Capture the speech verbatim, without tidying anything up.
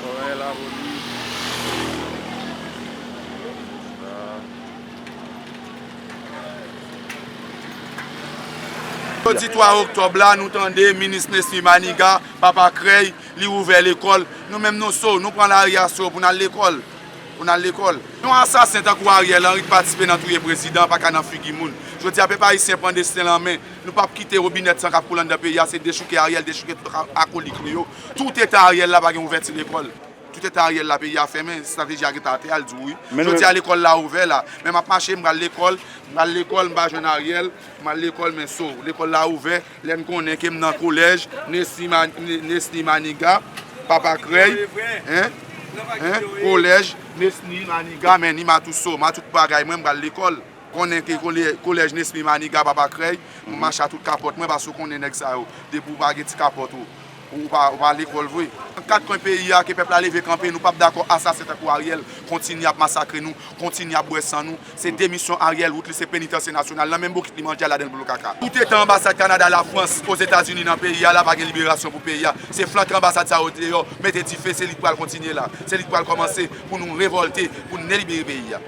Kòrèy lapolis. Jodi twa oktòb la, nou tande minis Nesmy Maniga, papa krèy, li ouvè lekòl. Nou menm nou so, nou pran lari a so pou n al lekòl. Pou n al lekòl. Yon asasen tankou Ariel Henry ki patisipe nan touye prezidan pa ka nan figi moun. Jodi a pèp ayisyen pran desten l an men. Nou p ap kite wobinèt san k ap koule anndan peyi a, se dechouke Ariel, dechouke tout a- akolik li yo. Tout eta Ariel la pa gen ouvèti lekòl. Tout eta Ariel la peyi a fèmen, estrateji a gentan atè a, l di w wi. Jodi a lekòl la ouvè la. Men m ap mache, m pral lekòl, m pral lekòl, m pa jwenn Ariel, m al lekòl men so. Lekòl la ouvè, lè n konnen ke m nan kolèj Nesmy Ma- Ne- Nesmy Maniga, papa krèy, en, en, kolèj Nesmy Maniga, men ni Matou so, ma tout bagay mwen, m pral lekòl. Konnen ke kole- kolèj Nesmy Maniga papa krèy, mwen mache a tout kapòt mwen, paske w konnen nèg sa yo, depi w pa gen ti kapòt ou, ou pa, ou pa lekòl vre. Nan kat kwen peyi a, ke pèp la leve kanpe, nou p ap dakò asasen tankou Ariel kontinye ap masakre nou, kontinye ap bwè san nou. Se demisyon Ariel, wout li se penitansye nasyonal, nan menm bokit li manje a ladan l boulo kaka. Toutetan anbasad Kanada, Lafrans, Ozetazini nan peyi a la pa gen liberasyon pou peyi a. Se flanke anbasad sa yo deyò, mete dife, se li k pral kontinye la, se li k pral kòmanse pou nou revòlte, pou n libere peyi a.